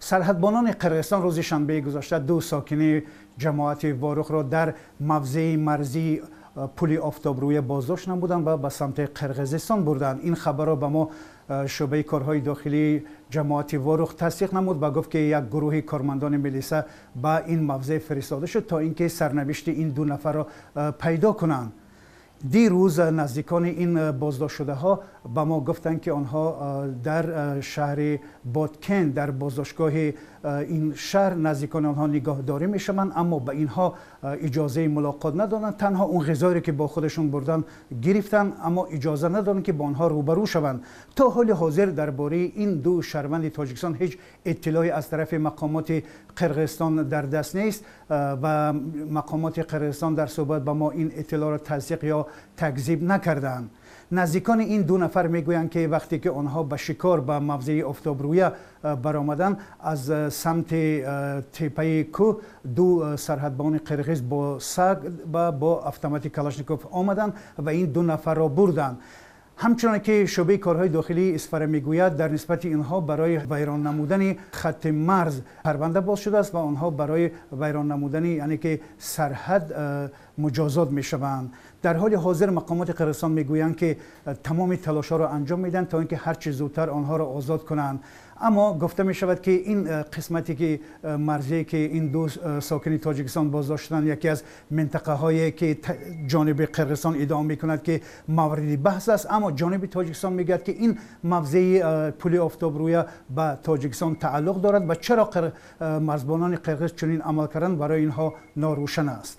Сарҳадбонони Қирғизистон рӯзи шанбеи гузашта ду сокини ҷамоати Ворухро дар мавзеи марзии Пули Офтобрӯя боздошт намуданд ва ба самти Қирғизистон бурданд. Ин хабарро ба мо шӯъбаи корҳои дохилии ҷамоати Ворух тасдиқ намуд ва гуфт, ки як гурӯҳи кормандони милиса ба ин мавзеъ фиристода шуд, то ин ки сарнавишти ин ду нафарро пайдо кунанд. Дирӯз наздикони ин боздоштшудаҳо ба мо гуфтанд, ки онҳо дар шаҳри Боткен, дар боздоштгоҳи ин шаҳр наздикони онҳо нигоҳдорӣ мешаванд, аммо ба инҳо иҷозаи мулоқот надоданд. Танҳо он ғизоеро, ки бо худашон бурданд, гирифтанд, аммо иҷоза надоданд, ки бо онҳо рӯбарӯ шаванд. То ҳоли ҳозир дар бораи ин ду шаҳрванди Тоҷикистон ҳеҷ иттилоъе аз тарафи мақомоти Қирғизистон дар даст нест ва мақомоти Қирғизистон дар суҳбат ба мо ин иттилоъро тасдиқ ё такзиб накардаанд. Наздикони ин ду нафар мегӯянд, ки вақте ки онҳо ба шикор ба мавзеи Офтобрӯя баромаданд, аз самти теппаи кӯҳ ду сарҳадбони қирғиз бо саг ва бо автомати Калашников омаданд ва ин ду нафарро бурданд. Ҳамчуноне ки шӯъбаи корҳои дохилии Исфара мегӯяд, дар нисбати инҳо барои вайрон намудани хатти марз парванда боз шудааст ва онҳо барои вайрон намудани, яъне ки сарҳад, муҷозот мешаванд. Дар ҳоли ҳозир мақомоти Қирғизистон мегӯянд, ки тамоми талошҳоро анҷом медиҳанд, то ин ки ҳарчи зудтар онҳоро озод кунанд. Аммо гуфта мешавад, ки ин қисмате ки марзие, ки ин ду сокини Тоҷикистон боздошт шуданд, яке аз минтақаҳое ки ҷониби Қирғизистон иддао мекунад, ки мавриди баҳс аст, аммо ҷониби Тоҷикистон мегӯяд, ки ин мавзеи Пули Офтобрӯя ба Тоҷикистон тааллуқ дорад ва чаро марзбонони қирғиз чунин амал карданд, барои инҳо норӯшан аст.